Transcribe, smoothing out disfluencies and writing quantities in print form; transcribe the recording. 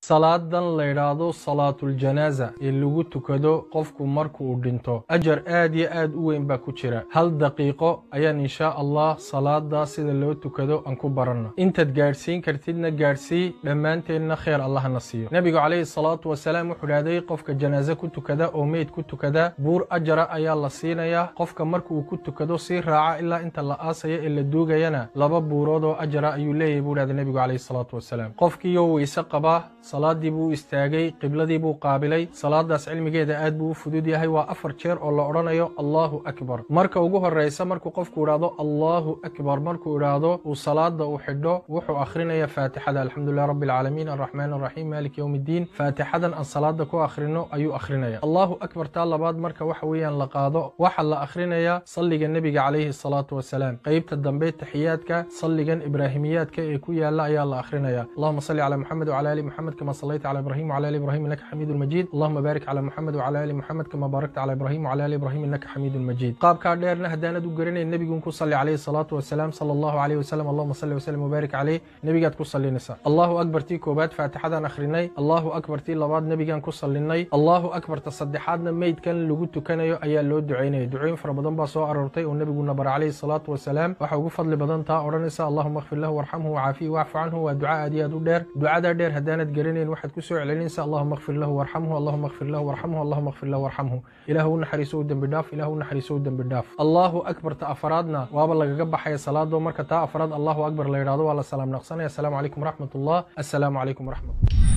Salaadan la yidhaahdo salaatuljanaaza ee lagu tukado qofku markuu dhinto, ajar aad iyo aad u weyn baa ku jira. Hal daqiiqo ayaan inshaa Allah salaadaa sida loo tukado aan ku baranno. Intaad gaadhsiin kartidna gaadhsii, dhammaanteenna kheer allahna siiyo. Nebigu calayhi salaatu wasalaam wuxuu idhahday, qofka janaaze ku tukada oo meyd ku tukada, buur ajara ayaa la siinayaa. Qofka marka uu ku tukado sii raaca ilaa inta la aasaya ee la duugayana, 2 buurood oo ajara ayuu leeyahay, buu idhahday nebigu calayhi salaatu wasalaam. Qofkiiyoo weyse qaba salaadii buu istaagay, qibladii buu qaabilay. Salaadaas cilmigeeda aad buu u fudud yahay. Waa 4 jeer oo la odhanayo Allahu akbar. Marka ugu horeysa, markuu qofku idhaahdo Allahu akbar, markuu idhaahdo uu salaada uu xidho, wuxuu akhrinaya faatixada, alxamdulilah rabbi alcaalamiin arraxmaan arraxiim maalik yowm iddiin. Faatixadan aan salaada ku akhrino ayuu akhrinaya. Allahu akbar taa labaad marka waxa weeyaan la qaado, waxa la akhrinayaa salliga nebiga calayhi salaatu wasalaam. Qeybta dambe taxiyaadka, salligan ibraahimiyaadka ee ku yaala ayaa la akhrinaya: Allahuma salli calaa Muxamed wcala ali Muxamed kama صليت على إبراهيم وعلى آل إبراهيم إنك حميد مجيد، اللهم بارك على محمد وعلى آل محمد كما باركت على إبراهيم وعلى آل إبراهيم إنك حميد مجيد. Qaabkaa dheerna haddaanad u garanayn, nebigun ku salli calayhi salaatu wasalaam, sala Allahu calayhi wasalam, allahuma salli wasallim wabaarik caleyh, nebigaad ku sallinaysaa. Allahu akbar tii koobaad faatixadaan akhrinay, Allahu akbar tii labaad nebigaan ku sallinay, Allahu akbarta saddexaadna meydkan lagu tukanayo ayaa loo ducaynaya. Ducooyin fara badan baa soo aroortay oo nebiguna bara calayhi salaatu wasalaam. Waxa ugu fadli badan taa odhanaysa allahuma akfir lahu warxamhu wacaafihi wacfu canhu. Waa duca aad iyo aad u dheer. Ducadaa dheer haddaanad garanayn, waxaad ku soo celinaysaa allahuma akfir lahu warxamhu, allahuma akfir lahu warxamhu, allahuma akfir lahu warxamhu, Ilaahu u naxariiso, u dembi dhaaf, Ilaahu u naxariiso, u dembi dhaaf. Allahu akbarta afaraadna waaba lagaga baxaya salaado. Marka taa afaraad Allahu akbar la yidhahdo, waa la salaam naqsanaya: assalaamu calaykum waraxmatullah, assalaamu calaykum waraxmatullah.